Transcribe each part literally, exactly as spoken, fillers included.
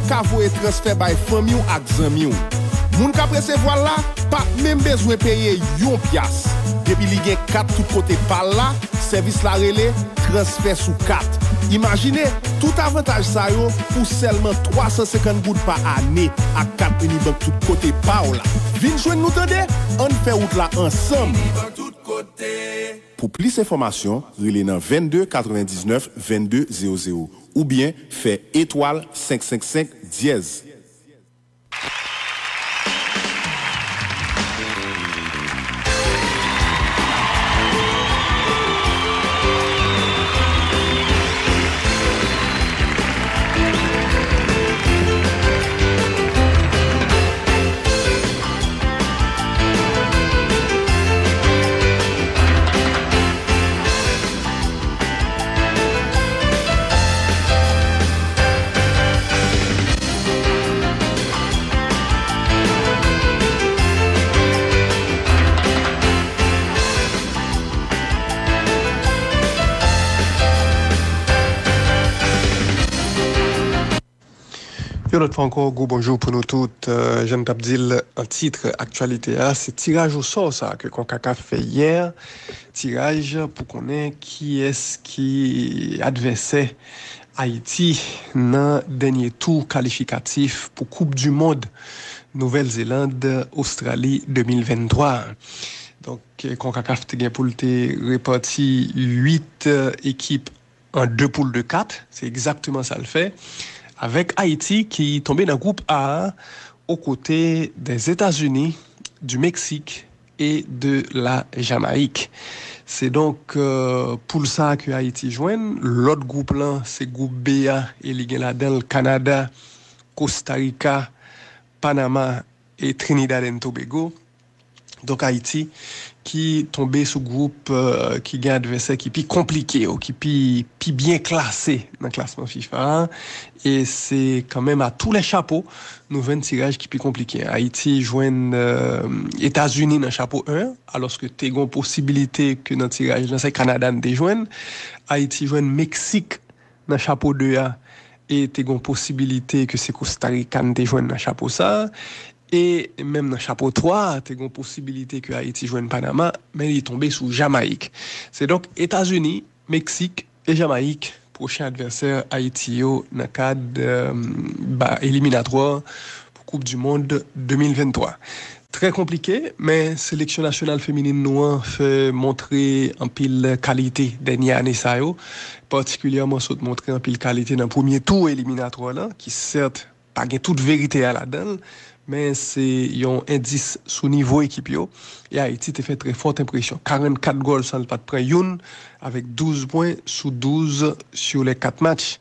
ka voye transfè bay fanmi w ak zanmi w. Moun k ap resevwa l la p ap menm bezwen peye yon pyas. Depi li gen kat tout kote pa l la, sèvis la rele transfè sou kat. Imajine tout avantaj sa yo pou sèlman twa san senkant goud pa ane ak kat Unibank tout kote pa w la. Vin jwenn nou tande, ann fè wout la ansanm. Pou plis enfòmasyon, rele nan vennde katrevendiznèf vennde zewo zewo oubyen fè etwal senk senk senk dyèz. Yon lòt fwa ankò, gwo bonjou pou nou tout. Euh, jan n t ap di l an tit aktyalite a, se tiraj osò sa ke konkakaf fè yè. Tiraj pou konnen kiyès ki advèsè Ayiti nan dènye tou kalifikatif pou Koup di Mond Nouvèl Zeland, Ostrali de mil venntwa. Donk, konkakaf te gen pou l te repati uit ekip an de poul de kat, se egzakteman sa l fè, avèk Ayiti ki tonbe nan gwoup A a, okote dè Etazini, di Meksik e de la Jamayik. Se donk, euh, poul sa a ke Ayiti jwenn. Lòt gwoup lan, se gwoup B a, e li gen ladan l Kanada, Kosta Rika, Panama e Trinidad and Tobago. Donk Ayiti ki tonbe sou gwoup, euh, ki gen advèsè ki pi konplike yo, ki pi, pi byen klase nan klasman fifa a. E se kanmenm à tous les chapeaux nou jwenn tiraj ki pi konplike. Ayiti jwenn, euh, Etazini nan chapo en, alòske te gen posibilite ke nan tiraj lan se Kanada n te jwenn. Ayiti jwenn Meksik nan chapo de a, e te gen posibilite ke se Kosta Rika n te jwenn nan chapo sa a. E menm nan chapo twa a, te gen posibilite ke Ayiti jwenn Panama, men li tonbe sou Jamayik. Se donk Etazini, Meksik e Jamayik pwochen advèsè Ayiti yo nan kad, euh, ba, eliminatwa pou Koup di Mond de mil venntwa. Trè konplike, men seleksyon nasyonal feminin nou an fè montre anpil kalite dènye ane sa yo, patikilyèman sot montre anpil kalite nan premye tou eliminatwa lan, ki sèt pa gen tout verite a ladan l, men se yon endis sou nivo ekip yo. E Ayiti te fè trè fòt enpresyon. Karannkat gòl san l pa t pran youn, avèk douz pwen sou douz sur les quatre matchs.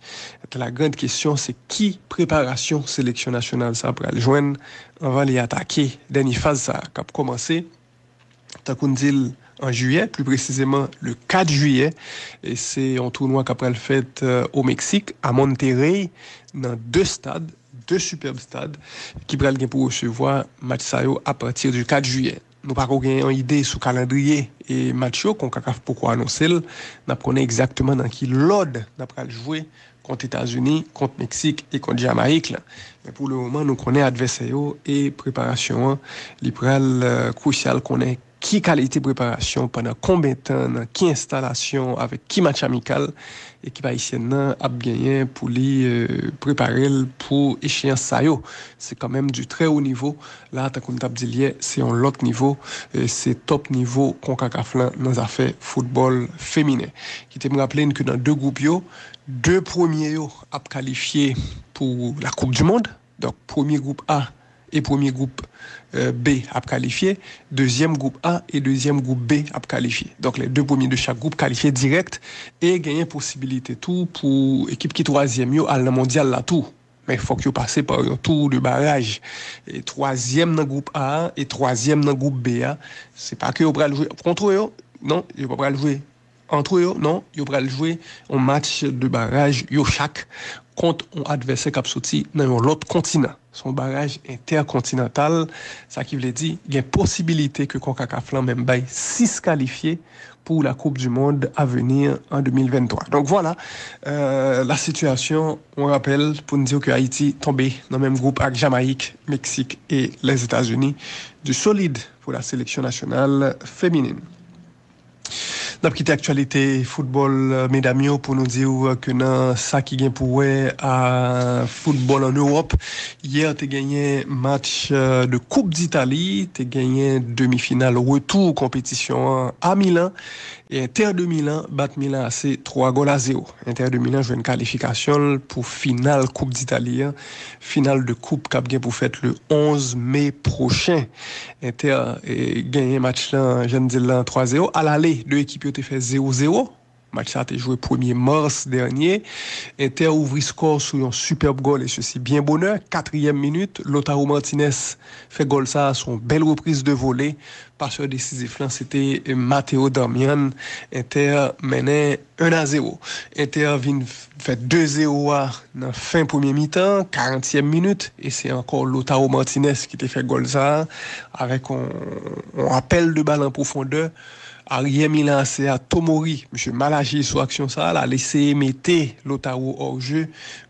La grande question, se ki preparasyon seleksyon nasyonal sa pral jwenn anvan li atake dènye faz sa k ap kòmanse, tankou n di l, an jiyè, pli presizeman le kat jiyè. E se yon tounwa k ap pral fèt, euh, o Meksik, a Monterrey, nan de stad, de sipèb stad, ki pral gen pou resevwa match sa yo apati di kat jiyè. Nou pako gen yon ide sou kalandriye e match yo, konkakaf poko anonse l. N ap konnen egzakteman nan ki lòd n ap pral jwe kont Etazini, kont Meksik e kont Jamayik la. Men pou le moman, nou konnen advèsè yo e preparasyon an, li pral, euh, kwisyal konnen ki kalite preparasyon, pandan konbyen tan, nan ki enstalasyon, avèk ki match amikal ekip ayisyèn nan ap genyen pou li, euh, prepare l pou echeyans sa yo. Se kanmenm du très haut niveau. La, tankou m t ap di l yè, se yon lòt nivo, euh, se top nivo konkakaf lan nan zafè foutbòl feminen. Kite m raple n ke nan de gwoup yo, de premye yo ap kalifye pou la Coupe du Monde. Donk, premye gwoup A e premye gwoup, euh, B ap kalifye, dezyèm gwoup A e dezyèm gwoup B ap kalifye. Donk, les deux premiers de chaque groupe kalifye dirèk e genyen posibilite tou pou ekip ki twazyèm yo al nan mondyal la tou. Men fòk yo pase pa yon tou de baraj. E twazyèm nan gwoup A a e twazyèm nan gwoup B a, se pa ke yo pral jwe kont yo, non, yo pa pral jwe antre yo, non, yo pral jwe yon match de baraj yo chak kont yon advèsè k ap soti nan yon lòt kontinan. Se yon baraj entèkontinantal, sa ki vle di gen posibilite ke konkakaf lan menm bay sis kalifye pour la Coupe du Monde à venir en deux mille vingt-trois. Donc voilà, euh, la situation, on rappelle, pour nous dire que Haïti tombé dans le même groupe avec Jamaïque, Mexique et les États-Unis, du solide pour la sélection nationale féminine. N ap kite aktyalite foutbòl, euh, medam yo, pou nou di w ke nan sa ki gen pou wè a foutbòl an Ewòp, yè te genyen match, euh, de Coupe d'Italie, te genyen demi final retou konpetisyon an a Milan, e Inter de Milan bat Milan A C twa gòl a zewo. Inter de Milan jwenn kalifikasyon l pou final Coupe d'Italie an, final de koup k ap gen pou fèt le onze me pwochen. Inter, eh, genyen match lan, jan n di l lan, twa zewo. Alale, de ekip yo te fè zewo zewo. Match sa te jwe premye mas dènye. Inter ouvri skò sou yon sipèb gòl, e sesi byen bonè. Katriyèm minit, Lautaro Martinez fè gòl sa a sou yon bèl repriz de vole. Pasè desizif lan, se te Matteo Darmian. Inter mennen en a zewo. Inter vin fè de zewo a nan fen premye mitan, karantyèm minit, e se ankò Lautaro Martinez ki te fè gòl sa a, avèk yon, yon apèl de bal an pwofondè. Aryè Milan A C a, Tomori, misye mal aji sou aksyon sa a, l al eseye mete Lautaro hors jeu,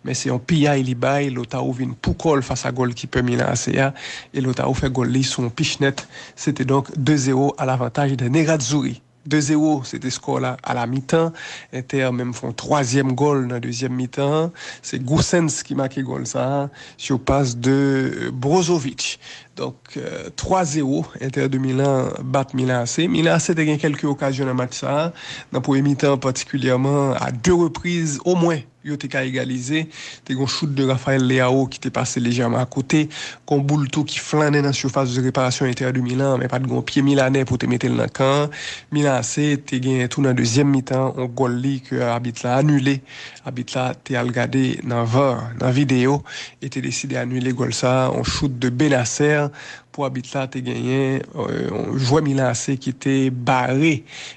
men se yon piyay li bay, Lautaro vin pou kò l fas a gòlkipè Milan A C a, e Lautaro fè gòl li sou yon pich nèt. Se te donk de zewo a lavantaj de Nerazzurri. De zewo, se te skò la a la mitan. Inter menm fè yon twazyèm gòl nan dezyèm mitan an. Se Gosens ki make gòl sa a, sou pas de, euh, Brozovic. Donk, euh, twa zewo, Inter de Milan bat Milan A C. Milan A C te gen kèlke okazyon nan match sa a. Nan premye mitan, patikilyèman, a de repriz, omwen, yo te ka egalize. Te gen yon chout de Rafael Leao ki te pase lejèman akote. Gen yon boul tou ki flannen nan sifas de reparasyon Inter de Milan, men pa t gen yon pye milanè pou te mete l nan kan an. Milan A C te gen tou nan dezyèm mitan, yon gòl li ke abit la anile. Abit la te al gade nan var, nan videyo, e te deside anile gòl sa a, yon chout de Benacer pou abit la te genyen, euh, yon jwè Milan A C ki te bare,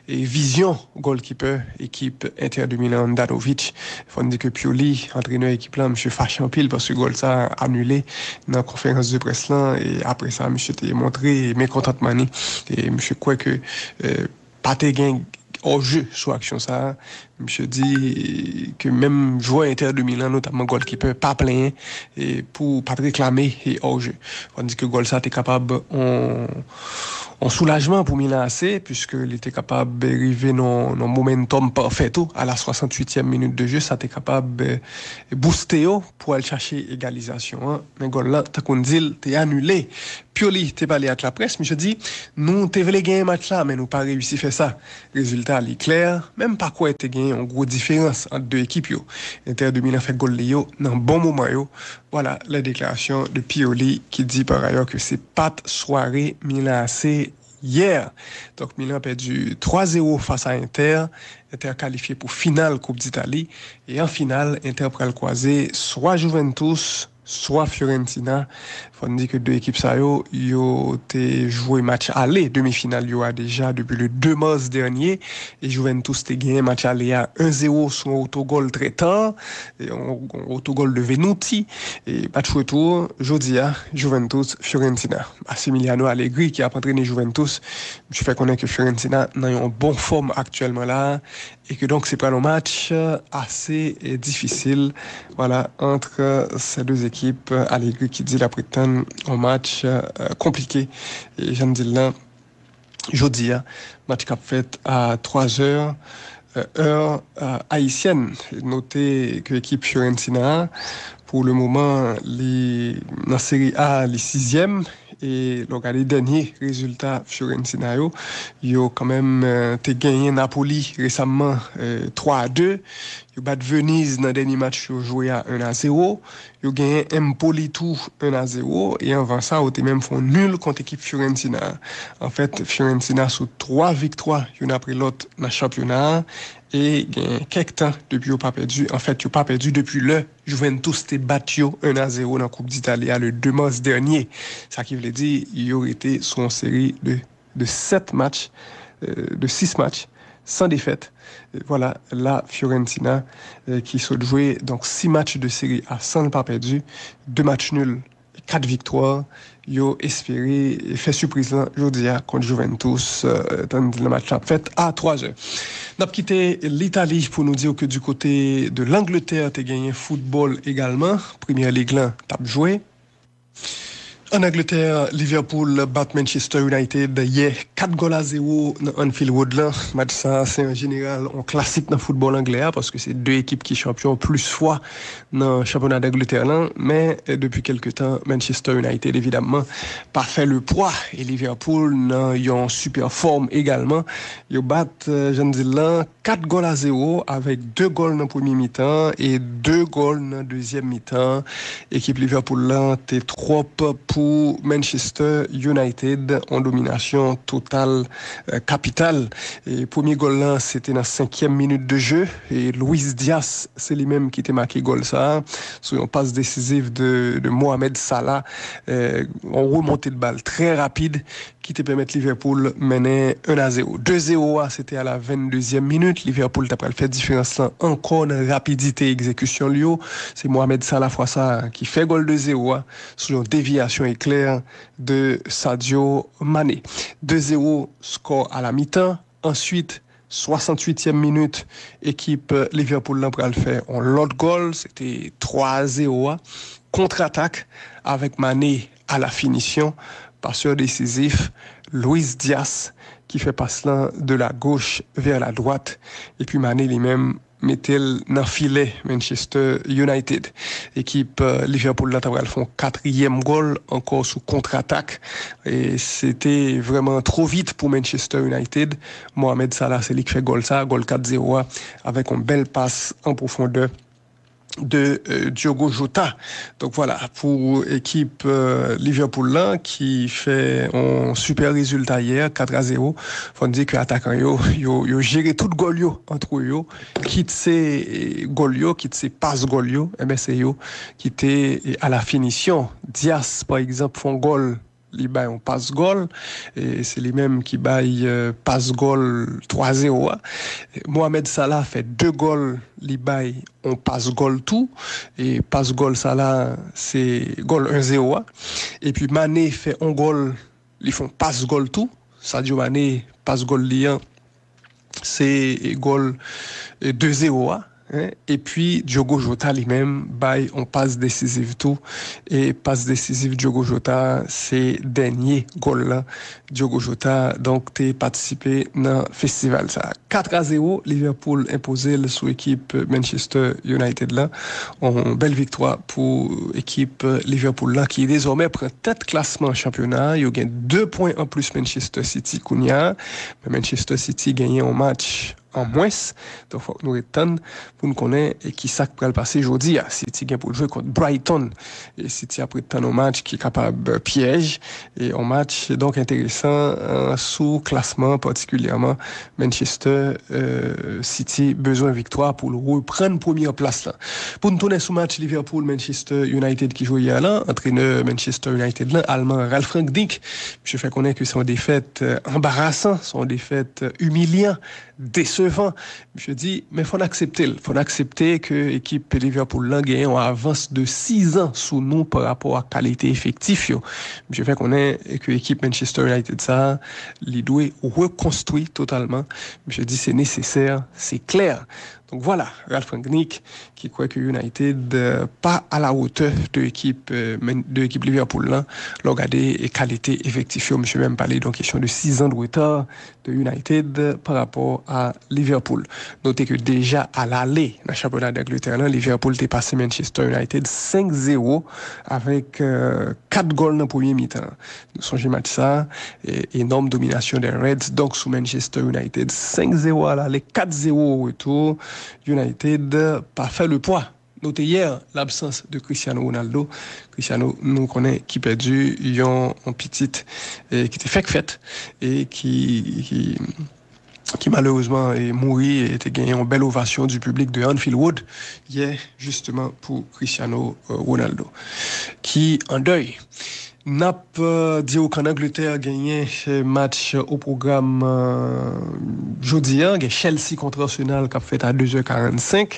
e vizyon gòlkipè ekip Inter de Milan, Handanovic. Fò n di ke Pioli, antrenè ekip la, misye fache anpil paske gòl sa a anile nan konferans de près lan, e apre sa, misye te montre mekontantman li, e misye kwè ke, euh, pa te gen hors jeu sou aksyon sa a. Misye di ke menm jwè Inter de Milan, notamman gòlkipè, pa plenyen, e pou, pa t reklame, e, hors jeu. Tandis ke gòl sa te kapab yon, yon soulajman pou Milan A C, puiske li te kapab rive nan, nan momentum pafè tou, a la swasantuityèm minit de jeu, sa te kapab, e, bouste yo pou al chache egalizasyon an. Men gòl la, tankou n di l, te anile. Pioli te pale ak laprès, misye di, nou te vle genyen match la, men nou pa reyisi fè sa. Rezilta li klè, men m pa kwè te gen yon gwo diferans ant de ekip yo. Inter de Milan fè gòl li yo nan bon moman yo. Voilà les déclarations de Pioli, ki di par ailleurs ke se pa t sware Milan A C yè. Donk Milan pèdi twa zewo fas a Inter. Inter kalifye pou final Koup Ditali. E an final, Inter pral kwaze swa Juventus, swa Fiorentina. Fò n di ke de ekip sa yo, yo te jwe match ale, demi final yo a deja depi le de mas dènye. E Juventus te genyen match ale a en zewo sou yon otogòl trè ta, e yon, yon otogòl de Venuti. E match retou, jodi a, Juventus, Fiorentina. Massimiliano Allegri ki ap antrene Juventus, misye fè konnen ke Fiorentina nan yon bon fòm aktyèlman la. E ke donk se pral yon match, euh, ase, euh, difisil, voilà, entre, euh, ces deux équipes. Allegri ki di l ap ret tann yon match, euh, konplike. E jan n di l lan, jodi a, match k ap fèt a twa zè, euh, è, euh, ayisyèn. Note ke ekip Fiorentina a, pou le moman, li nan Seri A, li sizyèm. E lè w gade dènye rezilta Fiorentina yo, yo kanmenm, eh, te genyen Napoli resamman, eh, twa a de. Yo bat Venise nan dènye match yo jwe a en a zewo. Yo genyen Empoli tou en a zewo. E anvan sa, yo te menm fè yon nil kont ekip Fiorentina. Anfèt, Fiorentina sou twa viktwa, youn apre lòt nan chanpyona a. E gen kèk tan depi yo pa pèdi. Anfèt, yo pa pèdi depi lè Juventus te bat yo en a zewo nan Koup Ditali a le de mas dènye. Sa ki vle di, yo rete sou yon seri de, de sèt match, euh, de sis match, san defèt. Euh, voilà, la Fiorentina, euh, ki sot jwe, donk, sis match de Seri A san l pa pèdi, de match nul, e kat viktwa, yo espere fè sipriz lan jodi a kont Juventus, euh, tann nan match la ap fèt a twa zè. N ap kite Litali pou nou di w ke du kote de Langletè te genyen foutbòl egalman. Premyè Lig lan t ap jwe. Ann Angletè, Liverpool bat Manchester United yè kat gòl a zewo nan Anfield Road lan. Match sa a, se an jeneral yon klasik nan foutbòl anglè a, paske se de ekip ki chanpyon plis fwa nan chanpyona Dangletè lan. Men, eh, depi kèlke tan, Manchester United, evidamman, pa fè le pwa. E Liverpool, nan yon sipè fòm egalman, yo bat, eh, jan n di l lan, kat gòl a zewo, avèk de gòl nan premye mitan e de gòl nan dezyèm mitan. Ekip Liverpool lan te twòp pou Manchester United, yon dominasyon total, eh, kapital. E premye gòl lan, se te nan senkyèm minit de jeu. E Luis Diaz, se li menm ki te make gòl sa a, sou yon pas desiziv de, de Mohamed Salah, eh, yon remonte de bal trè rapid, ki te pèmèt Liverpool mennen en a zewo. De zewo a, se te a la venndezyèm minit. Liverpool ta pral fè diferans lan ankò nan rapidite egzekisyon l yo. Se Mohamed Salah fwa sa a ki fè gòl de zewo a sou yon devyasyon eklè de Sadio Mane. De zewo, skò a la mitan. Answit, swasanntuityèm minit, ekip Liverpool lan pral fè yon lòt gòl. Se te twa a zewo a. Kontratak avèk Mane a la finisyon. Pasè desizif, Luis Diaz, ki fè pas lan de la gauche vers la droite. Epi Mane li menm mete l nan filè Manchester United. Ekip, eh, Liverpool lan ta pral fè yon katriyèm gòl ankò sou kontratak. E se te vrèman twò vit pou Manchester United. Mohamed Salah, se li ki fè gòl sa, gòl kat zewo a, avèk yon bèl pas an pwofondè de, eh, Diogo Jota. Donk vwala, pou ekip, eh, Liverpool lan ki fè yon sipè rezilta yè, kat a zewo, fò n di ke atakan yo, yo, yo jere tout gòl yo antre yo, kit se, eh, gòl yo, kit se pas gòl yo, enben se yo ki te, eh, a la finisyon. Diaz, pa egzanp, fè yon gòl, li bay yon pas gòl, e se li menm ki bay, eh, pas gòl twa zewo a. Mohamed Salah fè de gòl, li bay yon pas gòl tou, e pas gòl sa la, se gòl en zewo a. Epi Mane fè yon gòl, li fè yon pas gòl tou. Sadio Mane, pas gòl li an, se gòl, eh, de zewo a, en. Epi Diogo Jota li menm bay yon pas desiziv tou. E pas desiziv Diogo Jota, se dènye gòl lan Diogo Jota, donk, te patisipe nan festival sa a. Kat a zewo, Liverpool enpoze l sou ekip Manchester United lan. Yon bèl viktwa pou ekip Liverpool lan ki dezòmè pran tèt klasman chanpyona a. Yo gen de pwen anplis Manchester City kounye a. Men Manchester City genyen yon match an mwens. Donk, fòk nou ret tann pou n konnen, e, ki sa k pral pase jodi a. City gen pou l jwe kont Brighton. E City ap ret tann yon match ki kapab, e, pyèj. E yon match, donk, enteresan, e, sou klasman, patikilyèman Manchester, e, City bezwen viktwa pou l reprann premyè plas lan. Pou n tounen sou match Liverpool Manchester United ki jwe yè lan, antrenè Manchester United lan, Alman Ralf Rangnick, misye fè konnen ke se yon defèt, e, anbarasan, se yon defèt, e, imilyan, desevan. Misye di, men fò n aksepte l. Fò n aksepte ke ekip Liverpool lan genyen yon avans de sizan sou nou pa rapò a kalite efektif yo. Misye fè konnen ke ekip Manchester United sa a, li dwe rekonstwi totalman. Misye di se nesesè, se klè. Donk vwala, Ralf Rangnick ki kwè ke United, e, pa a la wotè de ekip, e, men, de ekip Liverpool lan. Lè w gade, e, kalite efektif yo, misye menm pale de yon kesyon de sizan de reta de United pa rapò a Liverpool. Note ke deja a lale nan chanpyona Dangletè lan, Liverpool te pase Manchester United senk zewo avèk, e, kat gòl nan premye mitan. Nou sonje match sa, e, enòm dominasyon de Reds, donk sou Manchester United, senk zewo a lale, kat zewo o retou. United pa fè le pwa. Note yè, labsans de Cristiano Ronaldo. Cristiano, nou konnen ki pèdi yon, yon pitit, e, ki te fèk fèt, e ki, ki, ki malerezman, e, mouri, e te genyen yon bèl ovasyon du public de Anfield Road yè, jisteman, pou Cristiano, e, Ronaldo, ki an dèy. N ap di w k ann Angletè genyen match o pwogram jodi a. Gen Chelsea kont Arsenal k ap fèt a de zè karannsenk.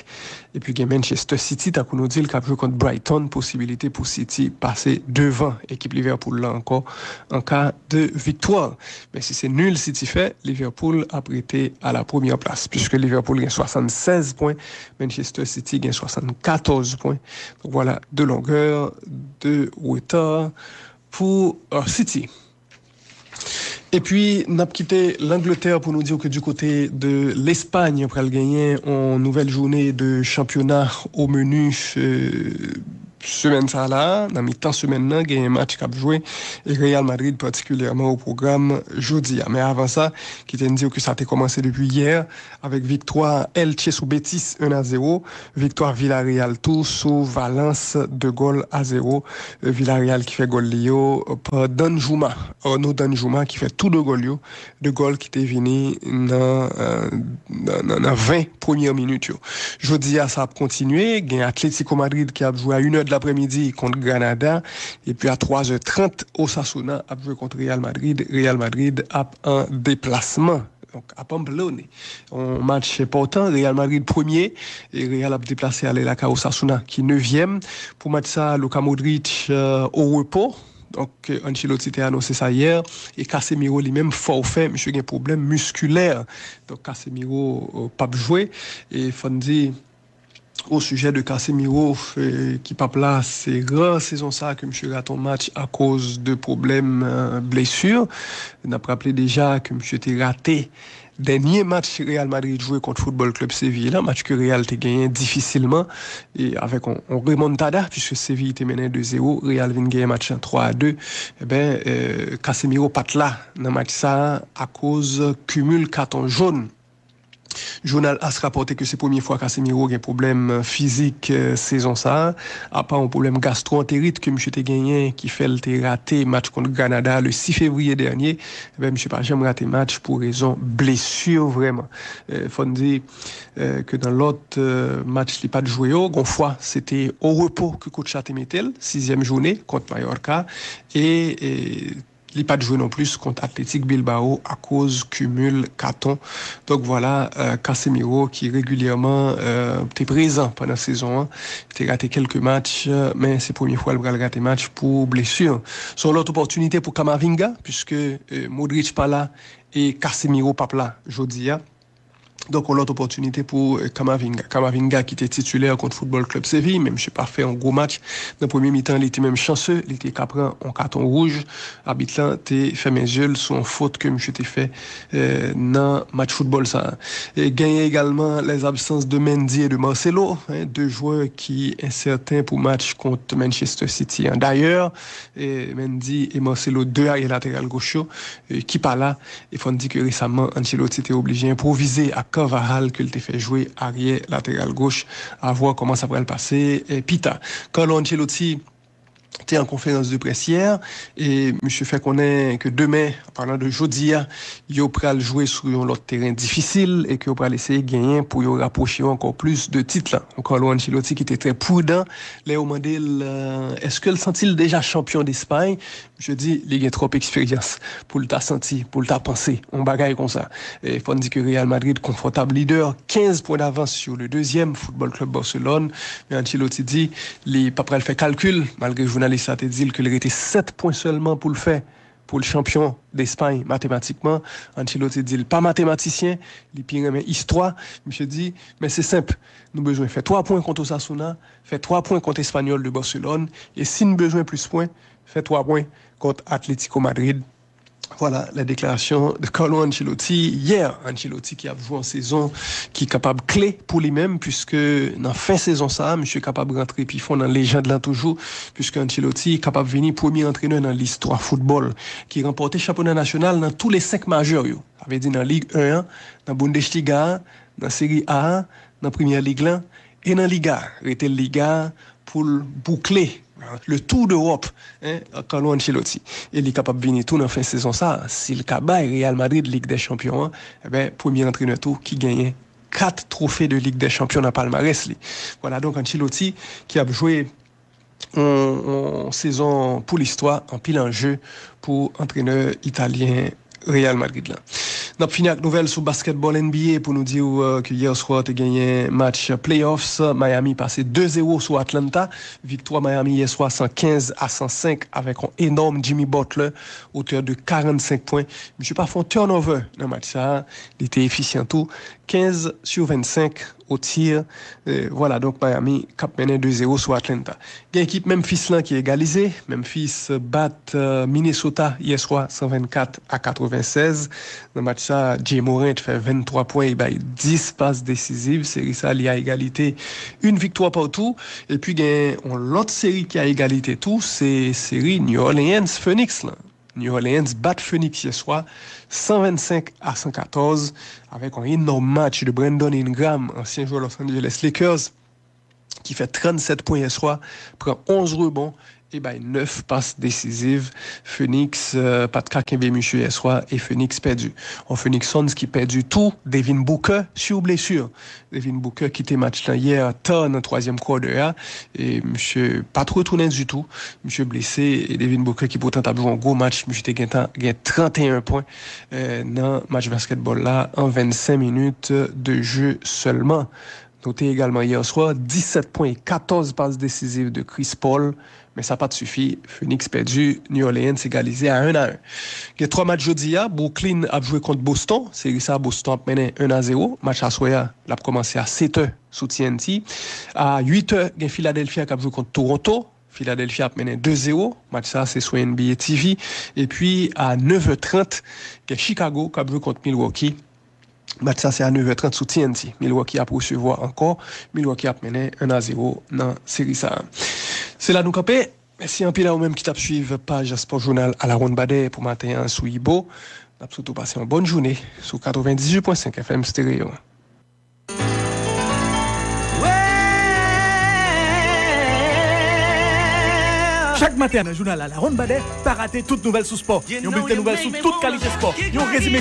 Epi gen Manchester City, tankou nou di l, k ap jwe kont Brighton. Posibilite pou City pase devan ekip Liverpool la ankò an ka de viktwa. Men si se nil City fè, Liverpool ap rete a la premyè plas, puiske Liverpool gen swasannsèz pwen, Manchester City gen swasannkatòz pwen. Donk vwala, de longè de reta pou City. Epi n ap kite Langletè pou nou di w ke di kote de Lespay pral genyen yon nouvèl jounen de chanpyona o meni. Semèn sa la, nan mitan semèn nan, genyen match k ap jwe, e Real Madrid patikilyèman o pwogram jodi a. Men avan sa, kite n di w ke sa te kòmanse depi yè avèk viktwa Elche sou Betis en a zewo, viktwa Villarreal tou sou Valence de gòl a zewo. Villarreal ki fè gòl li yo pa Danjuma, Arnaud Danjuma ki fè tou de gòl yo, de gòl ki te vini nan nan ven premyè minit yo. Jodi a, sa ap kontinye. Gen Atlético Madrid ki ap jwe a inè de laprèmidi kont Granada. Epi a twazè trant, Osasuna ap jwe kont Real Madrid. Real Madrid ap an deplasman. Donk, ap anblone. Yon match enpòtan. Real Madrid premye. E Real ap deplase ale lakay Osasuna ki nevyèm. Pou match sa, Luka Modric o repo. Donk, Ancelotti te anonse sa yè. E Casemiro li menm fòfè, misye gen pwoblèm miskilè. Donk, Casemiro p ap jwe. E fò n di, o sijè de Casemiro ki p ap la, se ra sezon sa ke misye rate yon match akoz de pwoblèm blesi. N ap raple deja ke misye te rate dènye match Real Madrid jwe kont Football Club Seville la, match ke Real te genyen difisilman, e avèk yon, yon remontada, puiske Seville te mennen de zewo, Real vin genyen match lan twa a de. Eben, Casemiro pa t la nan match sa a akoz kimil katon jòn. Jounal As rapòte ke se premye fwa Casemiro gen pwoblèm fizik sezon sa a. Apa yon pwoblèm gastro-anterit ke misye te genyen ki fè l te rate match kont Granada le sis fevriye dènye, eben, misye pa janm rate match pou rezon blesi vrèman. Fò n di ke nan lòt match li pa t jwe yo, gon fwa se te o repo ke coach la te mete l, sizyèm jounen kont Mallorca, e li pa t jwe non plis kont Athletic Bilbao akoz kimil katon. Donk vwala, Casemiro ki regilyèman te prezan pandan sezon an, te rate kèlke match, men se premye fwa l pral rate match pou blesi. Se yon lòt opòtinite pou Camavinga, puiske Modric pa la e Casemiro p ap la jodi a. Donk, yon lòt opòtinite pou Camavinga. Camavinga ki te titilè kont Football Club Seville, men misye pa fè yon gwo match. Nan premye mitan, li te menm chanse, li te ka pran yon katon wouj. Abit lan te fèmen zye l sou yon fot ke misye te fè nan match foutbòl sa a. Genyen egalman les absences de Mendy et de Marcelo, de jwè ki ensèten pou match kont Manchester City an. Dayè, Mendy e Marcelo, de aryè lateral goch yo, ki pa la. E fò n di ke resaman, Ancelotti te oblije enpwovize ak Carvajal ke l te fè jwe aryè lateral goch. A vwa kòman sa pral pase pita. Carlo Ancelotti te an konferans de près yè, e misye fè konnen ke demen, an palan de jodi a, yo pral jwe sou yon lòt teren difisil e ke yo pral eseye genyen pou yo rapwoche yo ankò plis de tit lan. Carlo Ancelotti ki te trè pridan lè yo mande l èske l santi l deja chanpyon Despay. Misye di li gen twòp eksperyans pou l ta santi, pou l ta panse yon bagay konsa. E fò n di ke Real Madrid konfòtab lidè, kenz pwen davans sou le dezyèm, Football Club Barcelone. Men Ancelotti di li pa pral fè kalkil, malgre jounalis la te di l ke l rete sèt pwen sèlman pou l fè pou l chanpyon Despay matematikman. Ancelotti di l pa matematisyen, li pi renmen istwa. Misye di, men se senp, nou bezwen fè twa pwen kont Osasuna, fè twa pwen kont Espanyòl de Barcelone, e si n bezwen plis pwen, fè twa pwen kont Atlético Madrid. Voilà les déclarations de Carlo Ancelotti hier. Ancelotti ki ap jwe yon sezon ki kapab kle pou li menm, puiske nan fen sezon sa a, misye kapab rantre pi fon nan lejand lan toujou, puiske Ancelotti kapab vini premye antrenè nan listwa foutbòl ki ranpòte chanpyona nasyonal nan tou le senk majè yo. Sa vle di nan Lig en an, nan Bundesliga a, nan Seri A a, nan Premyè Lig lan, e nan Liga a. Rete Liga a pou l boukle le Tour d'Europe, hein, Carlo Ancelotti. E li kapab vini tou nan fen sezon sa a. Si l ka bay Real Madrid Lig dè Chanpyon an, eben, premye antrenè tou ki genyen kat twofe de Lig dè Chanpyon nan palmarès li. Voilà, donk Ancelotti ki ap jwe yon, yon, Yon sezon pou listwa, anpil anje pou antrenè italyen Real Madrid la. N ap fini ak nouvèl sou basketball N B A pou nou di w, euh, ke yè swa te genyen match playoffs. Miami pase de zewo sou Atlanta. Viktwa Miami yè swa san kenz a san senk avèk yon enòm Jimmy Butler, otè de karannsenk pwen. Misye pa fè yon turnover nan match sa a. Li te efisyan tou. Kenz sou vennsenk o tir. Euh, vwala, donk Miami k ap mennen de zewo sou Atlanta. Gen ekip Memphis lan ki egalize. Memphis bat, euh, Minnesota yè swa san vennkat a katrevennsèz. Nan match sa, Ja Morant fè venntwa pwen, li bay dis pas desiziv. Seri sa, li a egalite, yon viktwa patou. Epi gen yon lòt seri ki a egalite tou, se seri New Orleans Phoenix lan. New Orleans bat Phoenix yè swa san vennsenk a san katòz avèk yon enòm match de Brandon Ingram, ansyen jwè Los Angeles Lakers, ki fè trannsèt pwen yè swa, pran onz rebon e bay nèf pas desiziv. Phoenix, euh, pa t ka kenbe misye yè swa e Phoenix pèdi. Yon Phoenix Suns ki pèdi tou Devin Booker sou blesi. Devin Booker kite match lan yè ta nan twazyèm quarter a. E misye pa t retounen ditou. Misye blese. E Devin Booker ki poutan t ap jwe yon gwo match, misye te gentan gen trannteyen pwen, eh, nan match basketball la an vennsenk minit de jeu sèlman. Note egalman yè swa, disèt pwen e katòz pas desiziv de Chris Paul, men sa pa t sifi. Phoenix pèdi, New Orleans egalize a en a en. Gen twa match jodi a, Brooklyn ap jwe kont Boston. Seri sa, Boston ap mennen en a zewo. Match aswè a, l ap kòmanse a setè sou T N T. A uitè, gen Philadelphia k ap jwe kont Toronto. Philadelphia ap mennen de zewo. Match sa, se sou N B A T V. Epi, a nevè trant, gen Chicago k ap jwe kont Milwaukee. Match sa, se a nevè trant sou T N T. Milwaukee ap resevwa ankò. Milwaukee ap mennen en a zewo nan seri sa. Se la nou kanpe. Mèsi anpil a ou menm ki t ap swiv paj Sport Journal a la Ronn Badè pou maten an sou Ibo. N ap swete w pase yon bòn jounen sou katrevendizuit pwen senk F M Stereo. Chak maten nan jounal la, la Ronn Badè, pa rate tout nouvèl sou spò. Yon bilten nouvèl sou tout kalite spò. Yon rezime